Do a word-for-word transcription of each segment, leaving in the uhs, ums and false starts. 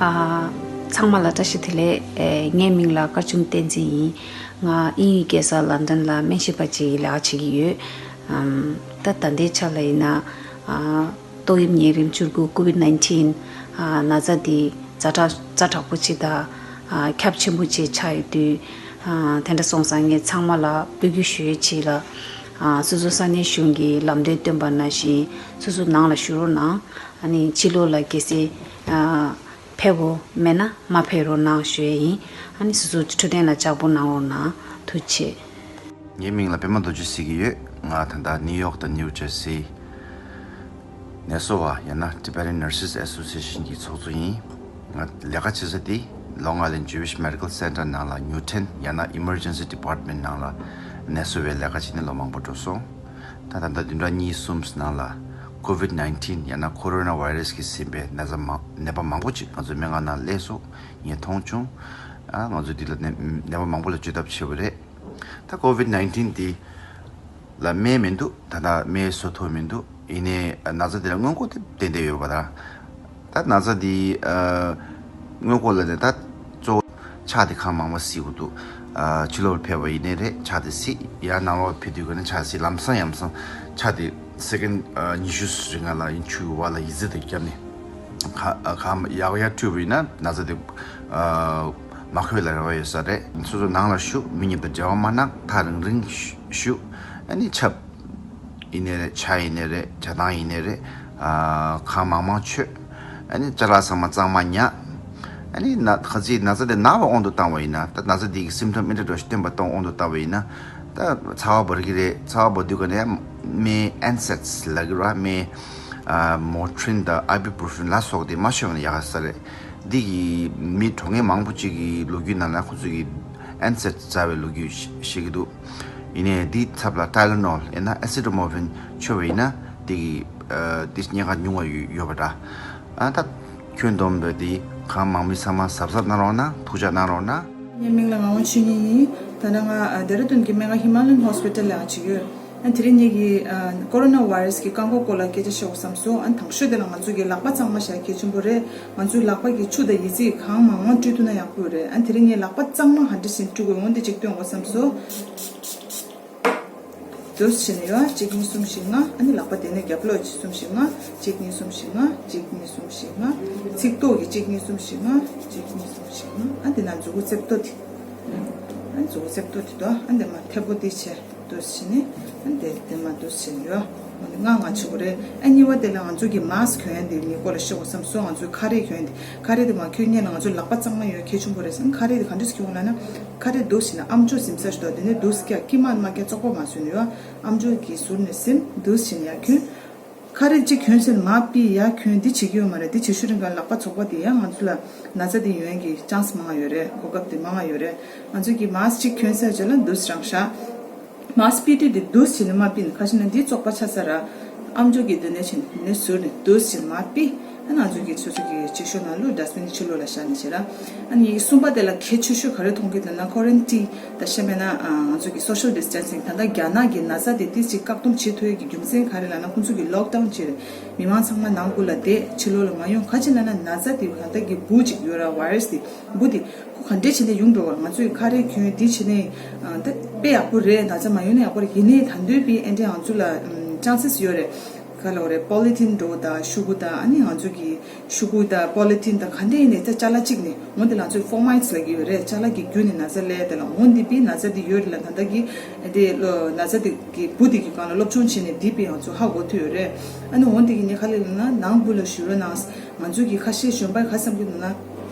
ཨ། ཚང་མ་ལ་བཀྲ་ཤིས་བདེ་ལེགས། ཨེ། ངའི་མིང་ལ་ཀར་ཆུང་བསྟན་འཛིན་ཡིན། ང་དབྱིན་ཡིག་སྐྱེལ་ས་ལན་ཌན་ལ་སྨན་ཞིབ་པ་ཅིག་ལས་ཀ་བྱེད་ཀྱི་ཡོད། ཨམ། ད་ད་ལྟའི་ཆ་ལ་ཡིན་ན། ཨ། ཏོག་དབྱིབས་ནད་རིམས་བཅུ་དགུ་ཀོ་ཝིད་ནའིན་ཊིན། ཨ། ན་ཚ་འདི་ཛ་དྲག་ཛ་དྲག་པོ་ཅིག་དང་། ཨ། ཁྱབ་ཆེན་པོ་ཅིག་ཆགས་ཡོད་དུས། ཨ། དེ་འདྲ་སོང་ཙང་ངས་ཚང་མ་ལ་འབོད་སྐུལ་ཞུ་ཡས་ཅིག་ལ། ཨ། སོ་སོ་ས་གནས་གཞུང་གི་ལམ་སྟོན་བཏོན་པ་ནང་བཞིན་སོ་སོ་ནང་ལ་བཞུགས་རོགས་གནང་། ཨ་ནི་ཕྱི་ལོགས་ལ་གལ་སྲིད། ཨ། ཕེབས་དགོས་མེད་ན་མ་ཕེབས་རོགས་གནང་ཞུ་ཡས་ཡིན། ཨ་ནི་སོ་སོ་འཕྲོད་བསྟེན་ལ་ལྕགས་པོ་གནང་རོགས་གནང་། ཐུགས་རྗེ་ཆེ། ངའི་མིང་ལ་པད་མ་རྡོ་རྗེ་ཟེར་གྱི་ཡོད། ང་ད་ལྟ་ནིའུ་ཡོག་དང་ནིའུ་ཇར་སི་ནད་གསོ་བ་ཡང་ན་Tibetan Nurses Association གྱི་ཚོགས་གཙོ་ཡིན། ང་ལས་ཀ་བྱེད་ས་དེ་Long Island Jewish Medical Center ནང་ལ་ཉུ་ཊན་ཡང་ན་Emergency Department ནང་ལ་ནད་གསོ་བའི་ལས་ཀ་བྱས་ནས་ལོ་མང་པོ་འགྲོ་སོང་། ད་ད་ལྟ་བདུན་ཕྲག་གཉིས་གསུམ་ནང་ལ་ཀོ་ཝིད་ནའིན་ཊིན་ཡང་ན་ཀོ་རོ་ན་ཝའི་རས་ཀྱིས་ཟིན་པའི་ན་ཚ་མང་ནད་པ་མང་པོ་ཅིག་ང་ཚོའི་སྨན་ཁང་ནང་སླེབས་སོང་། ངས་མཐོང་བྱུང་། ཨ། ང་ཚོས་འདི་ལ་ནད་ནད་པ་མང་པོ་ལ་བཅོས་ཐབས་བྱས་པ་རེད། ད་ཀོ་ཝིད་ནའིན་ཊིན་འདི་ལ་སྨན་མི་འདུག་ད་ལྟ་སྨན་བཟོ་ཐུབ་མི་འདུག་ཡིན་ནའི་ན་ཚ་འདི་ལ་སྔོན་འགོག་དེ་ཏན་ཏན་ཡོད་པ་དང་། ད་ན་ཚ་འདི། ཨ། སྔོན་འགོག་ལ་ནི་ད་གཙོ་བོ་ཕྱག་དེ་གང་མང་མང་བསིལ་དགོས་འདུག་ཨ། ཕྱི་ལོགས་ཕེབས་པ་ཡིན་ནའི་རེད། ཕྱག་དེ་བསིལ། ཡང་ནང་ལོགས་ཕེབས་དུས་ཀ་ནི་ཕྱག་བསིལ། ལམ་སང་ཡམ་སང་ཕྱག་དེ་སེ་ཀན་ཌི་ཉི་ཤུ་རིང་ལ་ཡིན་ཆུའི་འོག་ལ་ཡི་ཙི་དེ་བརྒྱབ་ནས་ག་ག་ཡག་ཡག་འཁྲུད་པ་ཡིན་ན་ན་ཚ་དེ། ཨ། མ་འཁོད་ལ་རེ་བ་ཡོད་ས་རེད། སོ་སོ་ནང་ལ་བཞུགས། མི་གཉིས་དང་འབྲེལ་བ་མ་གནང་། ཐག་རིང་རིང་བཞུགས། ཨ་ནི་ཆབ་ཡིན་ནའི་རེད། ཇ་ཡིན་ནའི་རེད། ཇ་དང་ཡིན་ནའི་རེད། ཨ། གང་མང་མང་མཆོད། ཨ་ནི་ཅ་ལག་ཚང་མ་གཙང་མ་ཉར། ཨ་ནི་ན་ག་ཚིག་ན་ཚ་དེ་ན་བ་དབང་དུ་བཏང་བ་ཡིན་ན། ད་ན་ཚ་དེ་གི་སིམ་ཊམ་ཨེ་འདྲ་འདྲ་ཞིག་སྟོན་པ་དང་དབང་དུ་བཏང་བ་ཡིན་ན། ད་ཚ་བ་འབར་གི་རེད། ཚ་བ་འབར་དུས་ཀ་ནས་སྨན་ཨེན་སེ་ཌི་ལབ་ཀྱི་རེད་བ། སྨན། ཨ། མོ་ཊི་རིན་དང་ཨའི་བུ་པུ་རོ་ཕེན་ལ་སོགས་དེ་མ་མཆོད་པ་ན་ཡག་ས་རེད། འདི་གི་མི་གྲོངས་མཁན་མང་པོ་ཅིག་གི་ལོ་རྒྱུས་ནང་ལ་ཁོ་ཚོ་གི་ཨེན་སེ་ཌི་ཟ་བའི་ལོ་རྒྱུས་བཤད་ཀྱི་འདུག་ཡིན་ནའི་འདིའི་ཚབ་ལ་ཊའི་ལེ་ནོལ་ཡང་ན་ཨེ་སི་ཊ་མོ་ཕིན་མཆོད་པ་ཡིན་ན་འདི་གི། ཨ། འདི་གཉན་ཁ་ཉུང་བ་ཡོད་ཡོད་པ་འདྲ། ཨ། ད་ཁྱོན་བསྡོམས་པའི་འདི་གང་མང་མི་ཚང་མ་གཟབ་གཟབ་གནང་རོགས་གནང་། ཐུགས་ཅག་གནང་རོགས་གནང་། ངའི་མིང་ལ་ངག་དབང་ཆོས་ཉིད་ཡིན། ད་ལྟ་ང་ཨ་ལྡེ་ར་ལྡུན་གྱི་སྨན་ཁང་ཧི་མ་ལ་ཡན་ཧོ་སི་པི་ཊལ་ལ་ཡང་བྱེད་ཀྱི་ཡོད། ཨ། དེ་རིང་ངེད་ཀྱིས་ཨ་ཀོ་རོ་ན་ཝའི་རས་ཀྱི་རྐང་འཁོར་སྐོར་ལ་སྐད་ཆ་བཤད་དགོས་བསམ་སོང་། ཨ། དང་ཤོས་དེ་ལ་ང་ཚོ་གི་ལག་པ་གཙང་མ་བཞག་གལ་ཆེན་པོ་རེད། ང་ཚོའི་ལག་པ་གི་ཆུ་དང་ཡི་ཙི་གང་མང་མང་བཀྲུས་ཐུབ་ན་ཡག་པོ་རེད། ཨ། དེ་རིང་ངས་ལག་པ་གཙང་མ་ག་འདྲ་ཞིག་བཀྲུ་དགོས་འོ་འདི་གཅིག་སྟོན་དགོས་བསམ་སོང་། འདུག་སེ་བྱས་ནས་ཡོད། གཅིག་གཉིས་གསུམ་བཞི་ལྔ། ཨ་ནི་ལག་པ་དེ་ནས་རྒྱབ་ལོགས་གཅིག་གསུམ་བཞི་ལྔ། གཅིག་གཉིས་གསུམ་བཞི་ལྔ། གཅིག་གཉིས་གསུམ་བཞི་ལྔ། ཚིགས་ཐོག་གི་གཅིག་གཉིས་གསུམ་བཞི་ལྔ། གཅིག་གཉིས་གསུམ་བཞི་ལྔ། ཨ་འདི་ན་མཛུ་གུ་རྩེབ་ཏོ་དེ། ཨ་མཛུ་གུ་རྩེབ་ཏོ་དེ་དོ། ཨ་འདི་མ་མཐེ་བོ་དེ་བྱས། འདུག་སེ་བྱས་ནས། ཨ་འདི་འདི་མ་འདུག་སེ་བྱས་ནས་ཡོད། ཨ་འདི་ང་ང་ཆུ་གུ་རེད། ཨ་གཉིས་པ་དེ་ལ་ང་ཚོ་གི་མཱ་སི་ཀི་གྱོན་ཡ་འདི་ངའི་སྐོར་ལ་ཤོད་དགོས་བསམ་སོང་། ང་ཚོའི་ཁ་རས་གྱོན་ཡ་འདི། ཁ་རས་དེ་མ་གྱོན་སྔོན་ལ་ང་ཚོ་ལག་པ་གཙང་མ་ཡོད་གལ་ཆེན་པོ་རེད་ཟེར། ཁ་རས་དེ་ག་འདྲ་ཞིག་གྱོན་དགོས་ལབ་ན། ཁ་རས་འདུག་སེ་བྱས་ནས་ཨམ་ཅོག་ཟིན་ས་ཞིག་འདུག་དེ་ནས་འདུག་སེ་བཀྱག་དཀྱིལ་མ་མ་བཀྱག་བཙོག་པ་མ་བཟོས་ནས་ཡོད། ཨམ་ཅོག་གི་ཟུར་ནས་ཟིན། འདུག་སེ་བྱས་ནས་ཡར་གྱོན། ཁ་རས་གཅིག་གྱོན་ཟིན་མར་ཕུད་ཡར་གྱོན་འདི་བྱེད་ཀྱི་ཡོད་མ་རེད། འདི་བྱེད་ཤུལ་རིང་ག་ལག་པ་བཙོག་པ་དེ་ཡང་ང་ཚོ་ལ་ན་ཚ་དེ་ཡོང་ཡག་གི་ཅན་སི་མང་ང་ཡོད་རེད། གོ་སྐབས་དེ་མང་ང་ཡོད་རེད། ང་ཚོ་གི་མཱ་སི་ཀི་གཅིག་གྱོན་ཚར་རྗེས་ལ་འདུག་སེ་རང་བཞག་མར་ཕུད་དུས་དེ་འདུག་སེ་བྱས་ནས་མར་ཕུད་ནས་ཁ་ཤས་ན་འདི་བཙོག་པ་ཆགས་ཚར་ར། ཨམ་ཅོག་གི་འདི་ནས་བྱས་ནས་ཟུར་ནས་འདུག་སེ་བྱས་ནས་མར་ཕུད། ཨ་ང་ཚོ་གི་སོ་སོ་གི་ཅིག་ཤོད་ནང་ལོ་ཌ་སི་བིན་ཕྱི་ལོགས་ལ་བཞག་ནས་བྱས་ར། ཨ་ནི་གསུམ་པ་དེ་ལ་གལ་ཆེ་ཤོས་ག་རེ་མཐོང་གི་འདུག་ན་ཀོ་རན་ཊིན་ད་བཤད་པས་ན་ང་ཚོ་གི་སོ་ཤལ་ཌི་སི་ཊན་སིང་། ད་ལྟ་རྒྱ་ནག་གི་ན་ཚ་དེ་ཏིས་ཅིག་བཀག་སྡོམ་བྱེད་ཐུབ་ཡག་གི་རྒྱུ་མཚན་ག་རེ་ལབ་ན་ཁོང་ཚོ་གི་ལོག་ཌའུན་བྱས་རེད། མི་མང་ཚང་མ་ནང་ཁུལ་ལ་བསྡད། ཕྱི་ལོགས་ལ་མ་ཡོང་། ག་ཅི་ལབ་ན་ན་ཚ་དེ་ད་ལྟ་གི་འབུ་ཅིག་ཡོད་ར། ཝའི་རས་དེ། འབུ་དེ་ཁོ་ག་འདྲས་བྱས་ནས་ཡོང་འགྲོ་བ། ང་ཚོས་ཁ་རས་གྱོན་འདི་བྱས་ནས་ད་དཔེ་ཡག་པོ་རེད། ན་ཚ་མ་ཡོང་ན་ཡག་པོ་རེད། ཡིན་ནའི་ད་འདོད་པའི་ཨེ་འདྲས་ང་ཚོ་ལ་ཅན་སི་ཡོད་རེད། ག་ལབ་དགོས་རེད། པོ་ལི་ཐིན་འདྲ་བོ་དང་ཤོག་གུ་དང་། ཨ་ནི་ང་ཚོ་གི་ཤོག་གུ་དང་པོ་ལི་ཐིན་དང་ག་འདྲས་ཡིན་ནའི་ད་ཅ་ལག་གཅིག་ནས་འོ་འདི་ང་ཚོས་ཕོར་མའིཌ་ལབ་ཀྱི་ཡོད་རེད། ཅ་ལག་གི་བརྒྱུད་ནས་ན་ཚ་སླེབས་དེ་ལ་འོ་འདི་པའི་ན་ཚ་འདི་ཡོད་རེད་ལབ། ད་ལྟ་གི་དེ་ལོ་ན་ཚ་འདི་གི་འབུ་འདི་གི་སྒང་ལ་སློབ་སྦྱོང་བྱས་ནས་འདི་པའི་ང་ཚོ་ཧ་གོ་ཐུབ་ཡོད་རེད། ཨ་ནི་འོ་འདི་གི་ངས་ག་ལབ་ལབ་ན་ནང་འབུ་ལ་བཞུགས་རོགས་གནང་། ང་ཚོ་གི་ཁ་ཤས་གཞོན་པ་ག་བསམ་གི་འདུག་ན།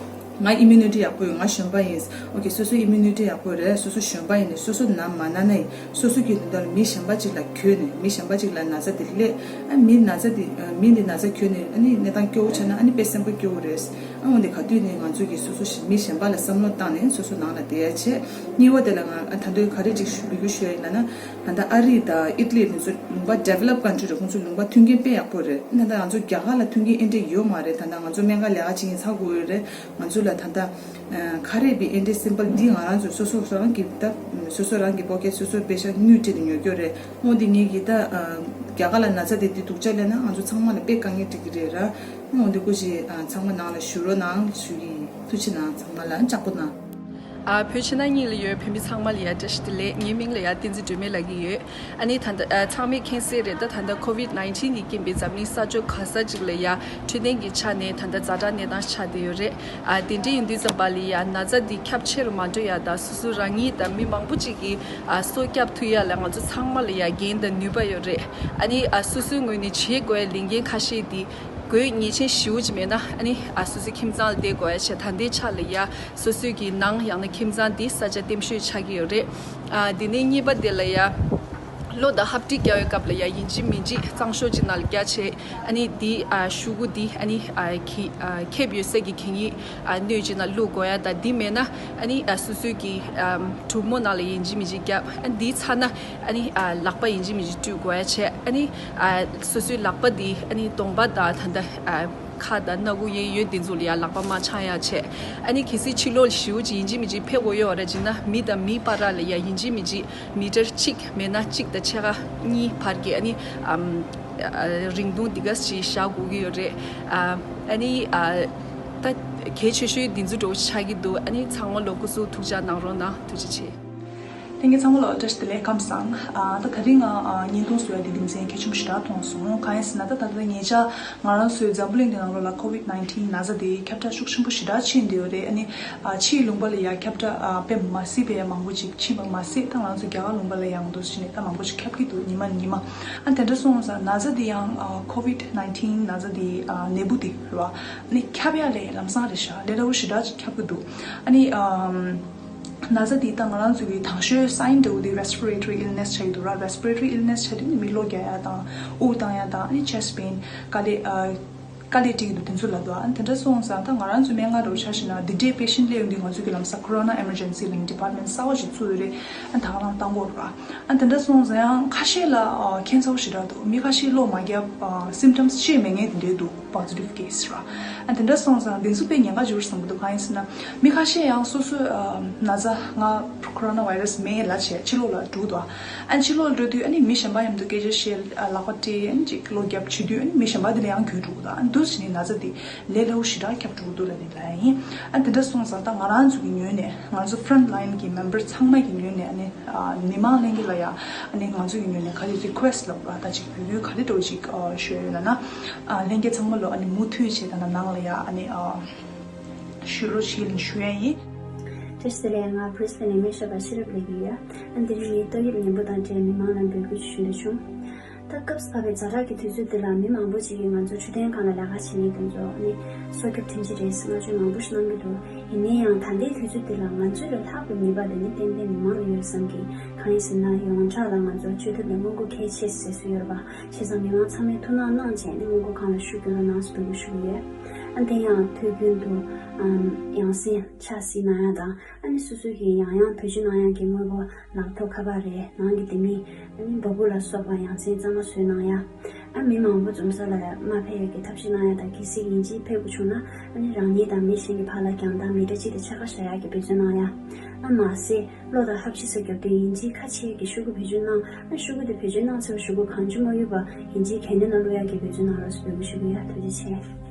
ང་ཨི་མུ་ནི་ཊི་ཡག་པོ་ཡོད། ང་གཞོན་པ་ཡིན། ཨོ་ཁེ། སོ་སོ་ཨི་མུ་ནི་ཊི་ཡག་པོ་རེད། སོ་སོ་གཞོན་པ་ཡིན་ནས་སོ་སོ་ན་མ་ན་ན་ཡིན། སོ་སོ་གི་དོན་དག་ལ་མི་གཞན་པ་ཅིག་ལ་གྱོན་ནས་མི་གཞན་པ་ཅིག་ལ་ན་ཚ་དེ་སླེབས། ཨ་མི་ན་ཚ་དེ་མི་འདི་ན་ཚ་གྱོན་ནས་ཨ་ནི་གནས་སྟངས་སྐྱོ་བོ་ཆགས་ན་ཨ་ནི་དཔེ་སེམས་པ་སྐྱོ་བོ་རེད། ཨ་འོ་འདི་ག་དུས་ནས་ང་ཚོ་གི་སོ་སོ་ཞིག་མི་གཞན་པ་ལ་བསམ་བློ་བཏང་ནས་སོ་སོ་ནང་ལ་བསྡད་ཡ་བྱེད། གཉིས་པ་དེ་ལ་ང་ཨ་ད་དུང་ག་རེ་ཅིག་ཞུ་འབོད་སྐུལ་ཞུ་ཡ་ཡིན་ལབ་ན། ད་ལྟ་ཨ་རི་དང་ཨི་ཊ་ལི་དེ་ཚོ་ལུང་པ་ཌི་ཝེ་ལོབ་ཀན་ཊི་རེད། ཁོང་ཚོ་ལུང་པ་མཐུན་རྐྱེན་དཔེ་ཡག་པོ་རེད། ད་ལྟ་ང་ཚོ་རྒྱ་གར་ལ་མཐུན་རྐྱེན་ཨེ་འདྲས་ཡོད་མ་རེད། ད་ལྟ་ང་ཚོ་སྨན་ཁང་ལས་ཀ་བྱེད་མཁན་ཚ་དགོས་ཡོད་རེད། ང་ཚོ་ལ་ད་ལྟ་ཁ་རས་པའི་ཨེ་འདྲས་སིམ་པལ་འདི་ང་རང་ཚོ་སོ་སོ་རང་གི་ད་སོ་སོ་རང་གི་པོ་ཀེ་ཊི་སོ་སོ་པེ་ཤ་དངུལ་སྤྲད་དེ་ཉོ་རྒྱུ་རེད། འོ་འདི་ངེད་ཀྱི་ད་ རྒྱ་གར་ལ་ན་ཚ་དེ་དེ་སྡུག་ཅག་སླེབས་ན་ང་ཚོ་ཚང་མ་ལ་དཔེ་དཀའ་ངལ་འཕྲད་ཀྱི་རེད་ར། འོན་ཏེ་སྐུ་མཁྱེན་ཚང་མ་ནང་ལ་བཞུགས་རོགས་གནང་ཞུ་གི་ཡིན། ཐུགས་རྗེ་གནང་། ཚང་མ་ལ་ལྕགས་པོ་གནང་། ཨ། བོད་ཕྱི་ནང་གཉིས་ལ་ཡོད་བོད་མི་ཚང་མ་ལ་ཡ་བཀྲ་ཤིས་བདེ་ལེགས། ངའི་མིང་ལ་ཡ་བསྟན་འཛིན་སྒྲོལ་མ་ལབ་ཀྱི་ཡོད། ཨ་ནི་ད་ལྟ་ཨ་ཚང་མས་མཁྱེན་གསལ་རེད། ད་ད་ལྟ་ཀོ་ཝིད་ནའིན་ཊིན་གྱི་རྐྱེན་པས་འཛམ་གླིང་ས་ཕྱོགས་ག་ས་ཅིག་ལ་ཡ་འཕྲོད་བསྟེན་གྱི་ཆ་ནས་ད་ལྟ་ཛ་དྲག་གནས་སྟངས་ཆགས་བསྡད་ཡོད་རེད། ཨ་དེ་འདྲ་ཡིན་དུས་ཙམ་པ་ལ་ཡ་ན་ཚ་འདི་ཁྱབ་ཆེ་རུ་མ་འགྲོ་ཡ་དང་སོ་སོ་རང་ཉིད་དང་མི་མང་པོ་ཅིག་གིས་ཨ་སྲོག་སྐྱོབ་ཐུབ་ཡ་ལ་ང་ཚོ་ཚང་མ་ལ་ཡ་འགན་དང་ནུས་པ་ཡོད་རེད། ཨ་ནི་ཨ་སོ་སོའི་ངོས་ནས་བྱེད་དགོས་ཡ་ལས་འགན་ཁ་ཤས་འདི་དགོས་ངེས་ཅན་ཞེ་པོ་ཅིག་མེད་ན་ཨ་ནི་ཨ་སོ་སོའི་ཁྱིམ་ཚང་ལ་བསྡད་དགོས་ཡ་བྱས། ད་ལྟའི་ཆ་ལ་ཡ་སོ་སོའི་གི་ནང་ཡང་ན་ཁྱིམ་ཚང་འདི་ས་ཆ་བརྟན་ཤོས་ཆགས་ཀྱི་ཡོད་རེད། ཨ་དེ་ནས་གཉིས་པ་དེ་ལ་ཡ་གློ་དང་ཧབ་ཏི་རྒྱག་པའི་སྐབས་ལ་ཡ་ཡིན་གཅིག་མིན་གཅིག་གཙང་ཤོག་ཅིག་ནང་ལ་བརྒྱབ་བྱས། ཨ་ནི་འདི་ཨ་ཤོག་གུ་འདི་ཨ་ནི་ཨ་ཁེ་ཨ་ཁེབས་ཡོད་ས་གི་གད་སྙིགས་ཨ་སྣོད་ཅིག་ནང་བླུགས་དགོས་ཡ་དང་། འདི་མེད་ན་ཨ་ནི་ཨ་སོ་སོའི་གི་ཨ་གྲུ་མོ་ནང་ལ་ཡིན་གཅིག་མིན་གཅིག་བརྒྱབ། ཨ་འདི་ཚར་ན་ཨ་ནི་ཨ་ལག་པ་ཡིན་གཅིག་མིན་གཅིག་བཀྲུ་དགོས་ཡ་བྱས། ཨ་ནི་ཨ་སོ་སོའི་ལག་པ་འདི་ཨ་ནི་གདོང་པ་དང་ད་ལྟ་ཨ་ཁ་དང་སྣ་ཁུག་གཡས་གཡོན་དེ་ཚོ་ལ་ཡ་ལག་པ་མ་འཆང་ཡ་བྱས། ཨ་ནི་གལ་སྲིད་ཕྱི་ལོགས་ལ་ཞེ་པོ་ཅིག་ཡིན་གཅིག་མིན་གཅིག་ཕེབས་དགོས་ཡོད་རེད་ཅེ་ན་མི་དང་མི་བར་ལ་ཡ་ཡིན་གཅིག་མིན་གཅིག་མི་ཊར་གཅིག་མེད་ན་གཅིག་དང་ཕྱེད་ཀ་གཉིས་བར་གྱི་ཨ་ནི་ཨམ་ཨ་རིང་ཐུང་འདི་ག་ཞིག་བཞག་དགོས་ཀྱི་ཡོད་རེད། ཨ་ཨ་ནི་ཨ་ད་གལ་ཆེ་ཤོས་འདི་ཚོ་འདྲ་བོ་ཆགས་ཀྱི་འདུག་ཨ་ནི་ཚང་མ་ལ་སྐུ་གཟུགས་ཐུགས་ཅག་གནང་རོགས་གནང་། ཐུགས་རྗེ་ཆེ། ལྷན་རྒྱས་ཚང་མ་ལ་བཀྲ་ཤིས་བདེ་ལེགས། ཁམས་བཟང་། ཨ་ད་ད་རིང་ང་ཨ་བརྙན་ཐུང་བཟོ་ཡ་འདི་རྒྱུ་མཚན་གལ་ཆེན་པོ་ཞེ་དྲག་མཐོང་སོང་། གང་ཡིན་ཟེར་ན་ད་ད་ལྟ་ཉེ་ཆར་ང་རང་ཚོའི་འཛམ་བུ་གླིང་འདི་ནང་ལོགས་ལ་ཀོ་ཝིད་ནའིན་ཊིན་ན་ཚ་འདི་ཁྱབ་བསྒྲགས་ཤུགས་ཆེན་པོ་ཞེ་དྲག་ཕྱིན་བསྡད་ཡོད་རེད། ཨ་ནི་ཨ་ཕྱིའི་ལུང་པ་ལ་ཡ་ཁྱབ་བསྒྲགས་ཨ་དཔེ་མ་སྲིད་པའི་མང་པོ་ཅིག་ཕྱིན་པ་མ་ཟད་ད་ང་རང་ཚོ་རྒྱ་གར་ལུང་པ་ལ་ཡང་འདུག་སེ་བྱས་ནས་ད་མང་པོ་ཅིག་ཁྱབ་ཀྱི་འདུག་ཉི་མ་ཉི་མ། ཨ་དེ་འདྲ་སོང་ཙང་ན་ཚ་འདི་ཡང་ཨ་ཀོ་ཝིད་ནའིན་ཊིན་ན་ཚ་འདི་ཨ་ནད་འབུ་འདི་རེད་བ། ཨ་ནི་ཁྱབ་ཡ་ལས་ལམ་སང་རེད་ཤག་ལས་སླ་པོ་ཞེ་དྲག་ཅིག་ཁྱབ་ཀྱི་འདུག་ཨ་ནི་ཨམ། ན་ཚ་འདི་ད་ང་རང་ཚོ་གི་དང་ཤོས་སའིན་འདྲ་བོ་འདི་respiratory illness ཆགས་ཀྱི་འདུག་ར། respiratory illness ཆགས་དུས་ནི་མི་གློ་རྒྱག་ཡ་དང་དབུགས་བཏང་ཡ་དང་ཨ་ནི་chest pain དཀའ་ལས་ཨ་དཀའ་ལས་འཕྲད་ཀྱི་འདུག་དེ་ཚོ་ལབ་འདུག་ཨ་ནི་དེ་འདྲ་སོང་ཙང་ད་ང་རང་ཚོ་སྨན་ཁང་འདྲ་བོ་ཆ་བཞག་ན་འདི་འདྲའི་patient སླེབས་ཡོང་དུས་ང་ཚོ་གི་ལམ་སང་corona emergency ལབ་མཁན་department གསར་པ་ཞིག་བཙུགས་ཡོད་རེད། ཨ་ད་ག་རང་བཏང་དགོས་རེད་པ། ཨ་དེ་འདྲ་སོང་ཙང་ཡང་ཁ་ཤས་ལ་ཨ་ཁྱད་མཚར་པོ་ཞེ་དྲག་འདུག་མི་ཁ་ཤས་གློ་མ་རྒྱབ་ཨ་symptoms བཤད་མེད་མཁན་དེ་འདྲའི་འདུག positive case ར། ཨ་དེ་འདྲ་སོང་ཙང་དེ་ཚོ་དཔེ་ཉེན་ཁ་ཅིག་ཡོད་བསམ་གྱི་འདུག་གང་ཡིན་ཟེར་ན་མི་ཁ་ཤས་ཡང་སོ་སོའི་ཨ་ན་ཚ་ང་corona virus མེད་ལབ་བྱས་ཕྱི་ལོགས་ལ་འགྲོ་འདུག་ཨ་ཕྱི་ལོགས་ལ་འགྲོ་དུས་ཨ་ནི་མི་གཞན་པ་མཉམ་དུ་སྐད་ཆ་བཤད་ཨ་ལག་པ་སྤྲད་ཨ་ནི་ཅིག་གློ་རྒྱབ་བྱེད་དུས་ཨ་ནི་མི་གཞན་པ་དེ་ལ་ཡང་འགོས་འགྲོ་གི་འདུག་ཨ་འདུག་བྱས་ནས་ན་ཚ་དེ་ལས་སླ་པོ་ཞེ་དྲག་ཁྱབ་འགྲོ་གི་འདུག་ལབ་ནས་ལབ་ཡ་ཡིན། ཨ་དེ་འདྲ་སོང་ཙང་ད་ང་རང་ཚོ་གི་ངོས་ནས་ང་ཚོ་front line གི་member ཚང་མ་གི་ངོས་ནས་ཨ་ནི་ཨ་མི་མང་ལྷན་རྒྱས་ལ་ཡ་ཨ་ནི་ང་ཚོ་གི་ངོས་ནས་ག་རེ་request ལབ་དགོས་ར། ད་ཅིག་འབོད་སྐུལ་ག་རེ་འདྲ་བོ་ཅིག་ཨ་ཞུ་ཡ་ཡོད་ལབ་ན། ཨ་ལྷན་རྒྱས་ཚང་མ་ལོ་ཨ་ནི་མུ་མཐུད་བྱས་ད་ནང་ནང་ལ་ཡ་ཨ་ནི་ཨ་བཞུགས་རོགས་བྱེད་ལབ་ཞུ་ཡ་ཡིན། བཀྲ་ཤིས་བདེ་ལེགས། ང་Brisbane ནས་སྨན་ཞབས་པ་ཤེས་རབ་ལབ་ཀྱི་ཡོད། ཨ་འདི་རིང་ངའི་ཏོག་དབྱིབས་ནད་འབུ་དང་འབྲེལ་མི་མང་ལ་འབོད་སྐུལ་ཞུ་འདོད་བྱུང་། ད་སྐབས་བབས་པའི་ཛ་དྲག་གི་དུས་ཚོད་འདི་ལ་མི་མང་པོ་ཅིག་གིས་ང་ཚོ་འཕྲོད་བསྟེན་ཁང་ལ་ལས་ཀ་བྱེད་མཁན་དེ་ཚོ་ནི་སྲོག་སྐྱོབ་ཐེངས་གཅིག་རེད་ཟེར་བསྔགས་བརྗོད་མང་པོ་ཞིག་གནང་གི་འདུག་ཡིན་ན་ཡང་ད་ལྟའི་དུས་ཚོད་འདི་ལ་ང་ཚོ་ལས་ལྷག་པའི་ནུས་པ་དེ་ནི་ཏན་ཏན་མི་མང་ལ་ཡོད་བསམ་གི། གང་ཡིན་ཟེར་ན་ཡོངས་གྲགས་ལ་ང་ཚོ་བཅོས་ཐབས་ལ་སྔོན་འགོག་གལ་ཆེ་ཟེར་སྲོལ་ཡོད་རེད་པ། བྱས་ཙང་མི་མང་ཚང་མས་ཐུགས་སྣང་གནང་བྱས་ནས་སྔོན་འགོག་ཁང་ལ་ཤུགས་སྐྱོན་རོགས་གནང་ཟེར་འབོད་སྐུལ་ཞུ་གི་ཡོད། ཨ་དེ་ཡང་དུས་རྒྱུན་དུ་ཨམ་ཡང་སེ་ཕྱག་བསིལ་གནང་ཡ་དང་ཨ་ནི་སོ་སོ་གིས་ཡང་ཡང་བེད་སྤྱོད་གནང་ཡ་གི་དངོས་པོ་ལག་ཐོགས་ཁ་པར་རེད། ནང་གི་ལྡེ་མིག་ཨ་ནི་འབའ་འབུ་ལ་སོགས་པ་ཡང་སེ་གཙང་མ་བཟོས་གནང་ཡ། ཨ་མི་མང་པོ་འཛོམས་ས་ལ་མ་ཕེབས་ཡ་གི་ཐབས་ཤེས་གནང་ཡ་དང་གལ་སྲིད་ཡིན་གཅིག་ཕེབས་དགོས་བྱུང་ན་ཨ་ནི་རང་ཉིད་དང་མི་གཞན་གྱི་བར་ལ་རྒྱང་ཐག་མི་ཊར་གཅིག་དང་ཕྱེད་ཀ་བཞག་ཡ་གི་འབད་བརྩོན་གནང་ཡ། ཨ་མ་ཟད་གློ་དང་ཧབ་ཕྱི་ས་རྒྱབ་དུས་ཡིན་གཅིག་ཁ་ཕྱེ་ཡ་གི་ཤོག་གུ་བེད་སྤྱོད་གནང་། ཨ་ཤོག་གུ་དེ་བེད་སྤྱོད་གནང་ཚར་བའི་གཞུག་གུ་གང་ཅི་མ་ཡོད་པ་ཡིན་གཅིག་གད་སྙིགས་ནང་བླུག་ཡ་གི་འབད་བརྩོན་གནང་རོགས་ཟེར་འབོད་སྐུལ་ཞུ་གི་ཡོད། ཐུགས་རྗེ་ཆེ།